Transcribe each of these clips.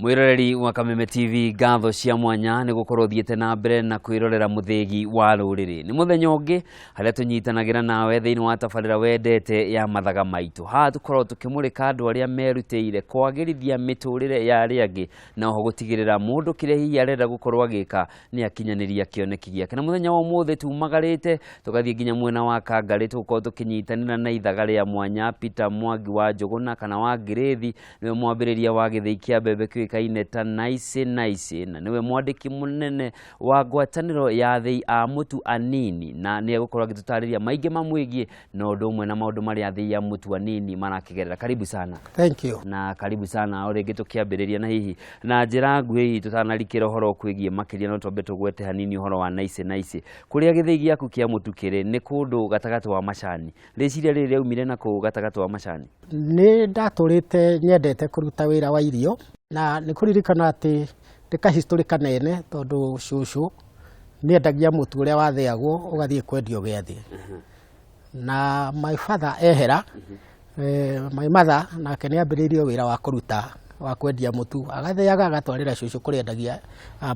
Mwiroreri wa Kameme TV, ngatho cia mwanya nĩ gũkorwo ũthiĩte na mbere na kwĩrorera Mũthĩgi wa Rũrĩrĩ. Nĩ mũthenya ũngĩ harĩa tũnyitanagĩra nawe thĩinĩ wa tabarĩra wendete ya Mathaga Maitũ. Haha tũkoragwo tũkĩmũrĩka andũ arĩa merutĩire kwagĩrithia mĩtũrĩre ya arĩa angĩ na oho gũtigĩrĩra mũndũ kĩrĩa hihi arenda gũkorwo agĩka nĩ akinyanĩria kĩoneki gĩake. Na mũthenya wa ũmũthĩ tumagarĩte tũgathiĩ nginya mwena wa Kangarĩ, tũgũkorwo tũkĩnyitanĩra na ithaga rĩa mwanya Peter Mwangi wa Njũgũna kana wa Ngirĩthi, nĩwe mwambĩrĩria wa gĩthĩi kĩa mbembe kĩũĩkaine ta Naisi Naisi, na nĩwe mwandĩki mũnene wa ngwatanĩro ya athĩi a mũtu anini, na nĩ egũkorwo agĩtũtarĩria maingĩ mamwĩgiĩ na ũndũ ũmwe na maũndũ marĩa athĩi a mũtu anini marakĩgerera. Karibu sana. Thank you. Na karibu sana o rĩngĩ. Tũkĩambĩrĩria na hihi na njĩra nguhĩ, hihi tũtanarikĩra ũhoro ũkwĩgiĩ makĩria, no twambe tũgwete hanini ũhoro wa Naisi Naisi, kũrĩa gĩthĩi gĩaku kĩa mũtu kĩrĩ nĩ kũndũ gatagatĩ wa macani. Rĩciria rĩrĩ rĩaumire na kũu gatagatĩ wa macani? Nĩ ndatũrĩte nyendete kũruta wĩra wa irio, na nĩ kũririkana atĩ nĩ ka history kanene, tondũ cũcũ nĩendagia mũtu ũrĩa wathĩagwo ũgathiĩ kwendio gĩathĩ. Na my father ehera, my mother nake nĩ ambĩrĩirie wĩra wa kũruta wa kwendia mũtu, agathĩaga agatwarĩra cũcũ kũrĩa endagia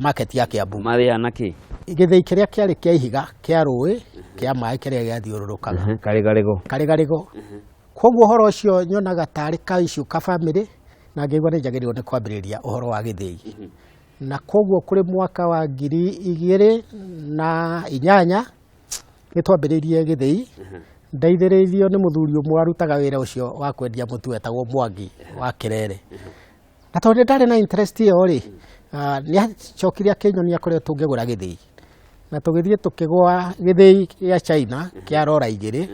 market ya Kiambu. Marĩa na kĩ? Gĩthĩi kĩrĩa kĩarĩ kĩa ihiga kĩa rũĩ kĩa maĩ kĩrĩa gĩathiũrũrũkaga. Karĩgarĩgo. Karĩgarĩgo. Koguo ũhoro ũcio nyonaga tarĩ ka issue ka family, na ngĩigua nĩ njagĩrĩirwo nĩ kwambĩrĩria ũhoro wa gĩthĩi. Na koguo kũrĩ mwaka wa 2008 nĩ twambĩrĩirie gĩthĩi, ndeithĩrĩirio nĩ mũthuri ũmwe warutaga wĩra ũcio wa kwendia mũtu wetagwo Mwangi wa Kĩrere. Na tondũ nĩ ndarĩ na interest ĩyo rĩ, nĩ acokire akĩnyonia kũrĩa tũngĩgũra gĩthĩi, na tũgĩthiĩ tũkĩgũra gĩthĩi gĩa China kĩa rora igĩrĩ.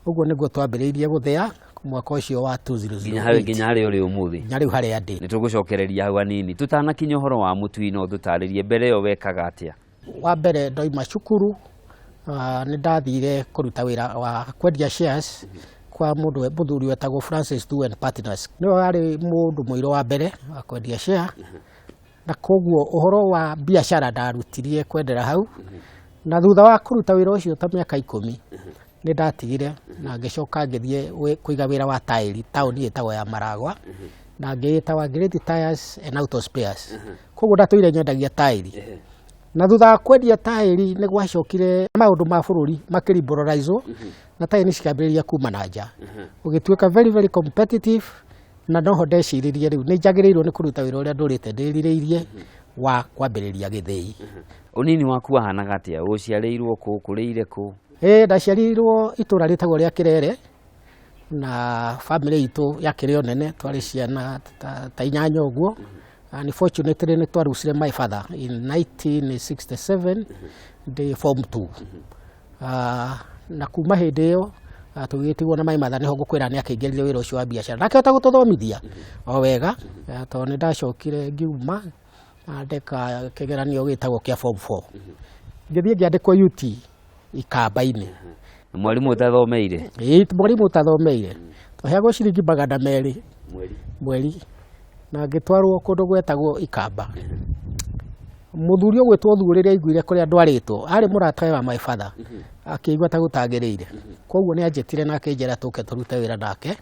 Ũguo nĩguo twambĩrĩirie gũthĩa mwaka ũcio wa 2008. Nginya harĩ nginya harĩa ũrĩ ũmũthĩ. Nginya rĩu harĩa ndĩ. Nĩ tũgũcokereria hau hanini. Tũtanakinya ũhoro wa mũtu, no tũtarĩrie mbere ĩyo wekaga atĩa? Wa mbere, ndoima cukuru, nĩ ndathire kũruta wĩra wa kwendia shares kwa mũndũ mũthuri wetagwo Francis Tu and Partners. Nĩwe warĩ mũndũ mũirũ wa mbere wa kwendia share, na koguo ũhoro wa biacara ndarutirie kwendera hau. Na thutha wa kũruta wĩra ũcio ta mĩaka 10, nĩ ndatigire na ngĩcoka ngĩthiĩ kũiga wĩra wa taĩri taũni ĩtagwo ya Maragwa, na ngĩĩta wa Great Tires and Auto Spares. Koguo ndatũire nyendagia taĩri, na thutha wa kwendia taĩri nĩ gwacokire maũndũ ma bũrũri makĩliberalizwo na taĩri cikambĩrĩria kuma na nja, ũgĩtuĩka very very competitive, na noho ndeciririe rĩu nĩ njagĩrĩirwo nĩ kũruta wĩra ũrĩa ndũrĩte ndĩrirĩirie wa kwambĩrĩria gĩthĩi. Ũnini waku wahanaga atĩa? Ũciarĩirwo kũ? Ũkũrĩire kũ? Ĩ, ndaciarĩirwo itũra rĩtagwo rĩa Kĩrere, na family itũ yakĩrĩ o nene, twarĩ ciana ta inyanya ũguo. Unfortunately nĩ twarucire my father in 1967 ndĩ form 2. Na kuma hĩndĩ ĩyo tũgĩtigwo na my mother. Nĩho ngũkwĩra nĩ akĩingĩrire wĩra ũcio wa biacara na akĩhota gũtũthomithia o wega, tondũ nĩ ndacokire ngiuma na ndeka kĩgeranio gĩtagwo kĩa form 4, ngĩthiĩ ngĩandĩkwo UT Ikamba-inĩ. Mwarimũ ũtathomeire? Ĩĩ, mwarimũ ũtathomeire. Twaheagwo ciringi 200 mweri. Mweri, na ngĩtwarwo kũndũ gwetagwo Ikamba. Mũthuri ũgwĩtwo Thuo, rĩrĩa aiguire kũrĩa ndwarĩtwo arĩ mũratawe wa my father, akĩigua ta gũtagĩrĩire, koguo nĩ anjĩtire na akĩnjĩra tũke tũrute wĩra nake,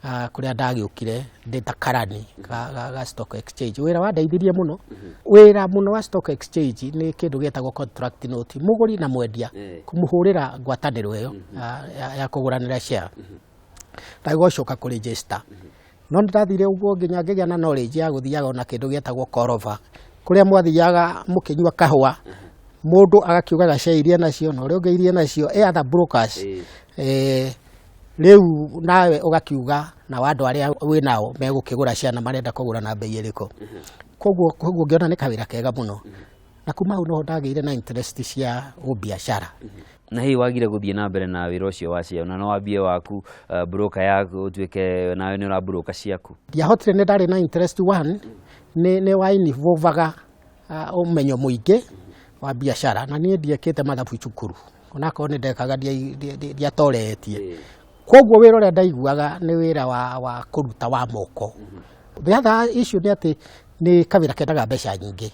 kũrĩa ndagĩũkire ndĩ ta karani ga stock exchange. Wĩra wandeithirie mũno, wĩra mũno wa stock exchange nĩ kĩndũ gĩtagwo contract note, mũgũri na mwendia, kũmũhũrĩra ngwatanĩro ĩyo ya kũgũranĩra share na gũcoka kũregister. No nĩ ndathire ũguo nginya ngĩgĩa na knowledge ya gũthiaga ona kĩndũ gĩetagwo korova, kũrĩa mwathiaga mũkĩnyua kahũa, mũndũ agakiugaga share iria nacio na ũrĩa ũngĩ iria nacio, other brokers. Rĩu nawe ũgakiuga na andũ arĩa wĩ nao megũkĩgũra ciana marenda kũgũra na bei ĩrĩkũ. Koguo ngĩona nĩ kawĩra kega mũno, na kuma hau noho ndagĩire na interest cia ũbiacara. Na hihi wagire gũthiĩ na mbere na wĩra ũcio wa cia na no wambie waku broker yaku, ũtuĩke nawe nĩ ũraburoka ciaku? Ndiahotire, nĩ ndarĩ na interest. One, nĩ wa involvaga ũmenyo mũingĩ wa biacara, na niĩ ndiekĩte mathabu cukuru, onakorwo nĩ ndekaga ndiatoretie. Koguo wĩra ũrĩa ndaiguaga nĩ wĩra wa kũruta wa moko. The other issue nĩ atĩ nĩ kawĩra kendaga mbeca nyingĩ,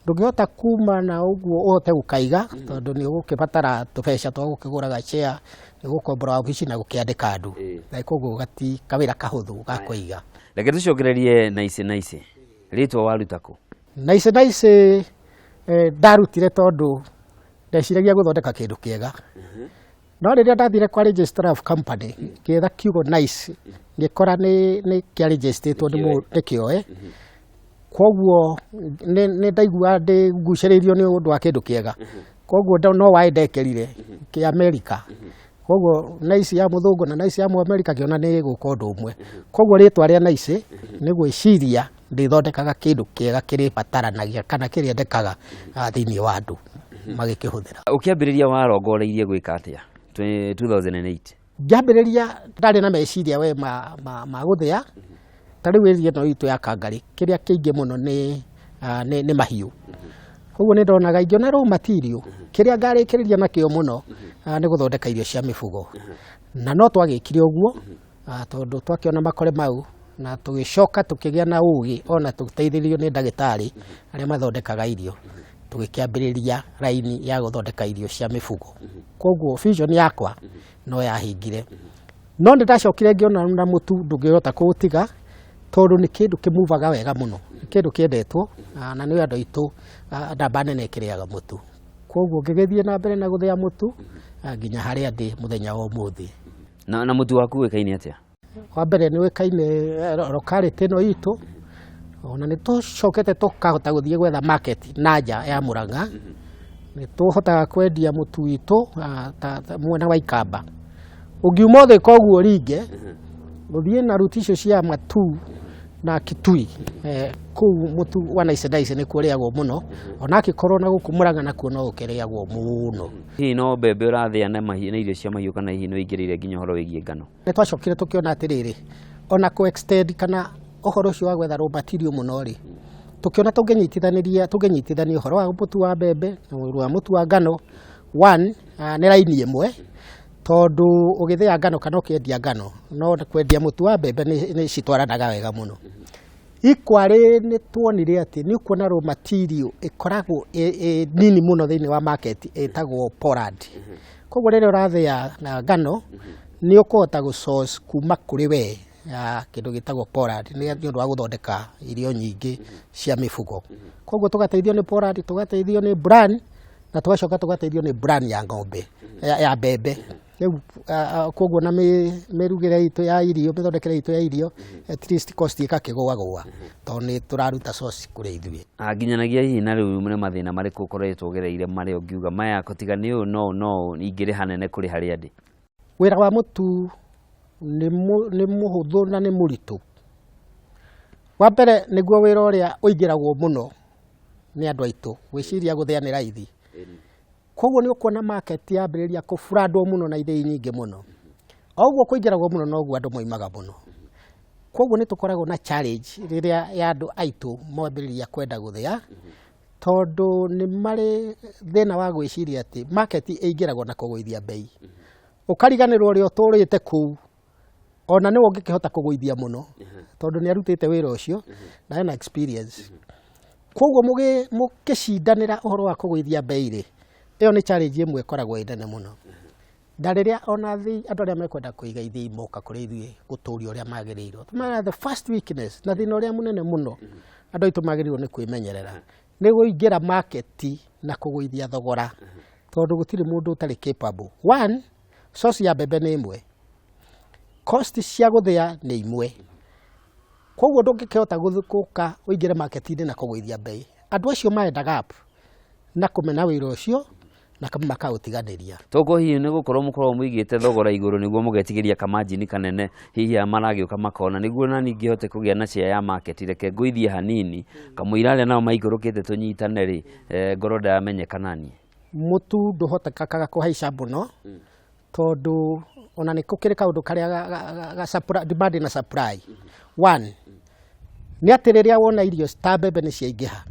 ndũngĩhota kuma na ũguo ũhote gũkaiga, tondũ nĩ ũgũkĩbatara tũbeca twa gũkĩgũraga share, nĩ gũkombora wabici na gũkĩandĩka andũ, na koguo gati kawĩra kahũthũ ga kũiga. Reke tũcokererie Naici Naici. Rĩtwa waruta kũ? Nice Nice ndarutire tondũ ndeciragia gũthondeka kĩndũ kĩega. No rĩrĩa ndathire kwa registrar of company ngĩetha kiugo nice, ngĩkora nĩ kĩa registrĩtwo nĩ kĩoe. Koguo nĩ ndaigua ndĩ ngucĩrĩirio nĩ ũndũ wa kĩndũ kĩega, koguo no waĩ ndekerire kĩa Amerika. Koguo nice ya mũthũngũ na nice ya mũamerika ngĩona nĩ gũka ũndũ ũmwe. Koguo rĩtwa rĩa nice nĩ gwĩciria ndĩthondekaga kĩndũ kĩega kĩrĩbataranagia kana kĩrĩendekaga thĩinĩ wa andũ magĩkĩhũthĩra. Ũkĩambĩrĩria warongoreirie gwĩka atĩa 2008? Ngĩambĩrĩria ndarĩ na meciria we ma gũthĩa. Ta rĩu area ĩno itũ ya Kangarĩ kĩrĩa kĩingĩ mũno nĩ mahiũ. Koguo nĩ ndonaga ingĩona raw material kĩrĩa ngarĩkĩrĩria nakĩo mũno nĩ gũthondeka irio cia mĩbugo. Na no twagĩkire ũguo, tondũ twakĩona makore mau na tũgĩcoka tũkĩgĩa na ũgĩ ona tũteithĩrĩrio nĩ ndagĩtarĩ arĩa mathondekaga irio, tũgĩkĩambĩrĩria raini ya gũthondeka irio cia mĩbugo. Koguo vision yakwa no yahingire. No nĩ ndacokire ngĩona na mũtu ndũngĩhota kũũtiga, tondũ nĩ kĩndũ kĩmuvaga wega mũno, nĩ kĩndũ kĩendetwo, na nĩ andũ aitũ namba nene ĩkĩrĩaga mũtu. Koguo ngĩgĩthiĩ na mbere na gũthĩa mũtu nginya harĩa ndĩ mũthenya wa ũmũthĩ. Na mũtu waku ũĩkaine atĩa? Wa mbere nĩ ũĩkaine locality ĩno itũ, ona nĩ tũcokete tũkahota gũthiĩ gwetha market na nja ya Murang'a. Nĩ tũhotaga kwendia mũtu witũ mwena wa Ikamba. Ũngiuma ũthĩ ũguo ringe ũthiĩ na ruti icio cia Matu na Kitui, kũu mũtu wa Nice Nice nĩkuo ũrĩagwo mũno, ona akĩkorwo na gũkũ Murang'a nakuo no ũkĩrĩagwo mũno. Hihi no mbembe ũrathĩa na mahiũ na irio cia mahiũ, kana hihi nĩ ũingĩrĩire nginya ũhoro wĩgiĩ ngano? Nĩ twacokire tũkĩona atĩrĩrĩ, ona kũ extend kana ũhoro ũcio wa gwetha raw material mũno rĩ, tũkĩona tũngĩnyitithania ũhoro wa mũtu wa mbembe na ũhoro wa mũtu wa ngano, one nĩ raini ĩmwe, tondũ ũgĩthĩa ngano kana ũkĩendia ngano no kwendia mũtu wa mbembe nĩ citwaranaga wega mũno. Equally nĩ tuonire atĩ nĩ ũkuona raw material ĩkoragwo ĩ nini mũno thĩinĩ wa market ĩtagwo pollard. Koguo rĩrĩa ũrathĩa na ngano nĩ ũkũhota gũ source kuma kũrĩ we kĩndũ gĩtagwo pollard nĩ ũndũ wa gũthondeka irio nyingĩ cia mĩbugo. Koguo tũgateithio nĩ pollard, tũgateithio nĩ bran, na tũgacoka tũgateithio nĩ bran ya ng'ombe ya mbembe. Rĩu koguo na mĩrugĩre itũ ya irio, mĩthondekere itũ ya irio, at least cost ĩgakĩgũagũa tondũ nĩ tũraruta source kũrĩ ithuĩ. Nginyanagia hihi na rĩu nĩ mathĩna marĩkũ ũkoretwo ũgereire marĩa ũngiuga maya tiga nĩ ũyũ no ingĩrĩ hanene kũrĩ harĩa ndĩ? Wĩra wa mũtu nĩ mũhũthũ na nĩ mũritũ. Wa mbere nĩguo wĩra ũrĩa ũingĩragwo mũno nĩ andũ aitũ gwĩciria gũthĩa nĩ raithi. Koguo nĩ ũkuona market yambĩrĩria kũburandwo mũno na ithĩi nyingĩ mũno. O ũguo kũingĩragwo mũno noguo andũ moimaga mũno. Koguo nĩ tũkoragwo na challenge rĩrĩa ya andũ aitũ mambĩrĩria kwenda gũthĩa, tondũ nĩ marĩ thĩna wa gwĩciria atĩ market ĩingĩragwo na kũgũithia bei. Ũkariganĩrwo ũrĩa ũtũrĩte kũu ona nĩwe ũngĩkĩhota kũgũithia mũno, tondũ nĩ arutĩte wĩra ũcio na ena experience. Koguo mũgĩcindanĩra ũhoro wa kũgũithia bei rĩ, ĩyo nĩ challenge ĩmwe ĩkoragwo ĩ nene mũno. Na rĩrĩa ona andũ arĩa mekwenda kũiga ithĩi moka kũrĩ ithuĩ gũtũria ũrĩa magĩrĩirwo, tũmeraga the first weakness na thĩna ũrĩa mũnene mũno andũ aitũ magĩrĩirwo nĩ kwĩmenyerera nĩ kũingĩra market na kũgũithia thogora, tondũ gũtirĩ mũndũ ũtarĩ capable. One, source ya mbembe nĩ ĩmwe, cost cia gũthĩa nĩ imwe, koguo ndũngĩkĩhota gũka ũingĩre market-inĩ na kũgũithia bei. Andũ acio maendaga up na kũmena wĩra ũcio na makaũtiganĩria. Tokorwo hihi nĩ gũkorwo mũkoragwo mũigĩte thogora igũrũ nĩguo mũgetigĩria kamanjini kanene, hihi aya maragĩũka makona nĩguo nani ngĩhote kũgĩa na share ya market, reke ngũithie hanini kamũira arĩa nao maikũrũkĩte tũnyitane rĩ, ngorwo ndamenyeka naniĩ. Mũtu ndũhotekekaga kũhaica mũno, tondũ ona nĩ gũkĩrĩ kaũndũ karĩa ga supply, demand na supply. One, nĩ atĩ rĩrĩa wona irio ta mbembe nĩ ciaingĩha,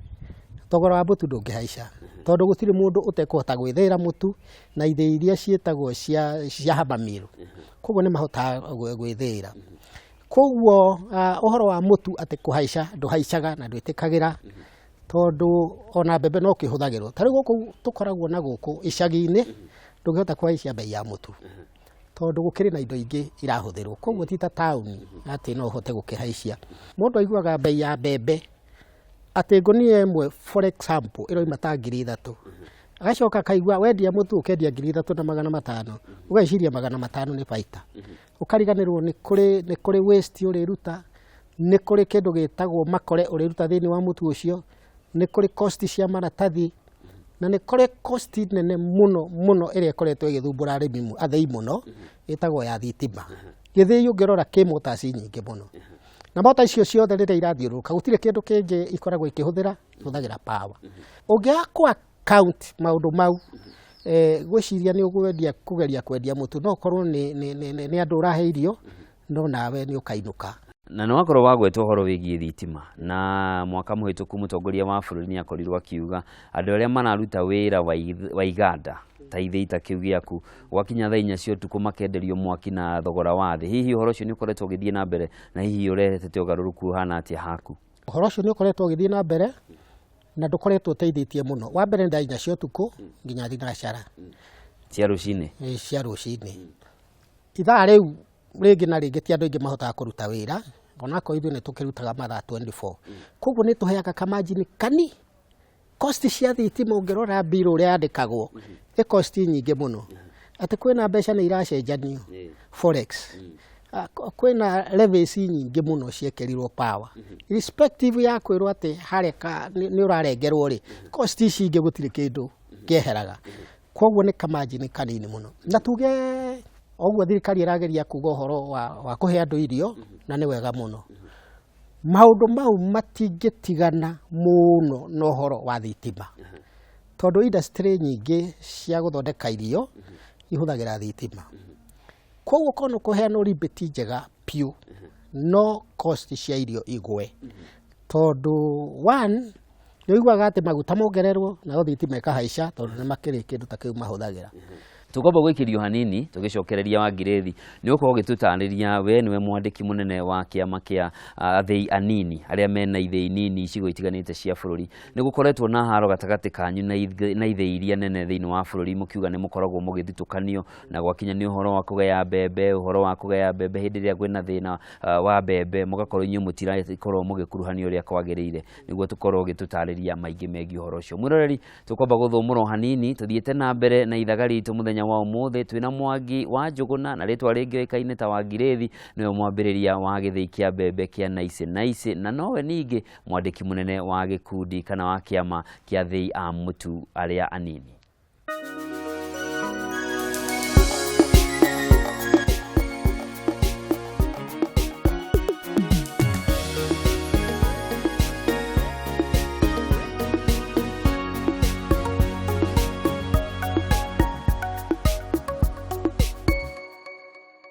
thogora wa mũtu ndũngĩhaica, tondũ gũtirĩ mũndũ ũtekũhota gwĩthĩĩra mũtu na ithĩi iria ciĩtagwo cia hammer mill. Koguo nĩ mahotaga gwĩthĩĩra. Koguo ũhoro wa mũtu atĩ kũhaica ndũhaicaga na ndwĩtĩkagĩra, tondũ ona mbembe no kĩhũthagĩrwo. Ta rĩu gũkũ tũkoragwo na gũkũ icagi-inĩ ndũngĩhota kũhaicia bei ya mũtu, tondũ gũkĩrĩ na indo ingĩ irahũthĩrwo. Koguo ti ta taũni atĩ no ũhote gũkĩhaicia. Mũndũ aiguaga bei ya mbembe Atĩ ngũnia ĩmwe, for example, ĩroima ta 3,000, agacoka akaigua wendia mũtu ũkendia 3500, ũgeciria 500 nĩ baita, ũkariganĩrwo nĩ kũrĩ waste ũrĩruta, nĩ kũrĩ kĩndũ gĩtagwo makore ũrĩruta thĩinĩ wa mũtu ũcio, nĩ kũrĩ cost cia maratathi, na nĩ kũrĩ cost nene mũno mũno ĩrĩa ĩkoretwo ĩgĩthumbũra arĩmi athĩi mũno, ĩtagwo ya thitima. Gĩthĩi ũngĩrora kĩ motors nyingĩ mũno, na mota icio ciothe rĩrĩa irathiũrũrũka gũtirĩ kĩndũ kĩngĩ ikoragwo ikĩhũthĩra, ihũthagĩra power. Ũngĩaga kũ account maũndũ mau, gwĩciria nĩ ũgwendia, kũgeria kwendia mũtu, no ũkorwo nĩ andũ ũrahe irio, no nawe nĩ ũkainũka. Na nĩ wakorwo wagweta ũhoro wĩgiĩ thitima, na mwaka mũhĩtũku mũtongoria wa bũrũri nĩ akorirwo akiuga andũ arĩa mararuta wĩra wa iganda ta ithĩi ta kĩu gĩaku, gwakinya thaa 4 cia ũtukũ makenderio mwaki na thogora wa thĩ. Hihi ũhoro ũcio nĩ ũkoretwo ũgĩthiĩ na mbere, na hihi ũrehete ũgarũrũku ũhana atĩa haku? Ũhoro ũcio nĩ ũkoretwo ũgĩthiĩ na mbere na ndũkoretwo ũteithĩtie mũno. Wa mbere, nĩ thaa 4 cia ũtukũ nginya thinacara cia rũcinĩ. Cia rũcinĩ. Ithaa rĩu rĩngĩ na rĩngĩ ti andũ aingĩ mahotaga kũruta wĩra, onakorwo ithuĩ nĩ tũkĩrutaga mathaa 24, koguo nĩ tũheaga kamargin kani. Cost cia thitima, ũngĩrora bill ũrĩa yandĩkagwo, ĩ cost nyingĩ mũno, atĩ kwĩna mbeca nĩ iracenjanio, forex. Kwĩna levies nyingĩ mũno ciekĩrirwo power, irrespective ya kwĩrwo atĩ harĩa nĩ ũrarengerwo rĩ, cost ici ingĩ gũtirĩ kĩndũ kĩeheraga, koguo nĩ kamargin kanini mũno. Na tuge oguo thirikari ĩrageria kuga ũhoro wa kũhe andũ irio, na nĩ wega mũno, maũndũ mau matingĩtigana mũno na ũhoro wa thitima, tondũ industry nyingĩ cia gũthondeka irio ihũthagĩra thitima. Koguo korwo nĩ kũheanwo rebate njega piũ, no cost cia irio igwe, tondũ one, nĩ ũiguaga atĩ maguta mongererwo, nayo thitima ĩkahaica, tondũ nĩ makĩrĩ kĩndũ ta kĩu mahũthagĩra. Tũkwamba gwĩkĩrio hanini tũgĩcokereria. Wangirĩthi, nĩ ũkorwo ũgĩtũtarĩria, we nĩwe mwandĩki mũnene wa kĩama kĩa athĩi anini arĩa mena ithĩi nini icigo itiganĩte cia bũrũri. Nĩ gũkoretwo na haro gatagatĩ kanyu na ithĩi iria nene thĩinĩ wa bũrũri, mũkiuga nĩ mũkoragwo mũgĩthutũkanio na gwakinya nĩ ũhoro wa kũgaya mbembe, ũhoro wa kũgaya mbembe hĩndĩ ĩrĩa kwĩna thĩna wa mbembe, mũgakorwo inyuĩ mũtirakorwo mũgĩkuruhanio ũrĩa kwagĩrĩire. Nĩguo tũkorwo ũgĩtũtarĩria maingĩ megiĩ ũhoro ũcio. Mwĩroreri, tũkwamba gũthũmũra hanini, tũthiĩte na mbere na ithaga ritũ mũthenya wa ũmũthĩ. Twĩna Mwangi wa Njũgũna, na rĩtwa rĩngĩ oĩkaine ta Wangirĩthi, nĩwe mwambĩrĩria wa gĩthĩi kĩa mbembe kĩa Naisi Naisi, na nowe ningĩ mwandĩki mũnene wa gĩkundi kana wa kĩama kĩa athĩi a mũtu arĩa anini.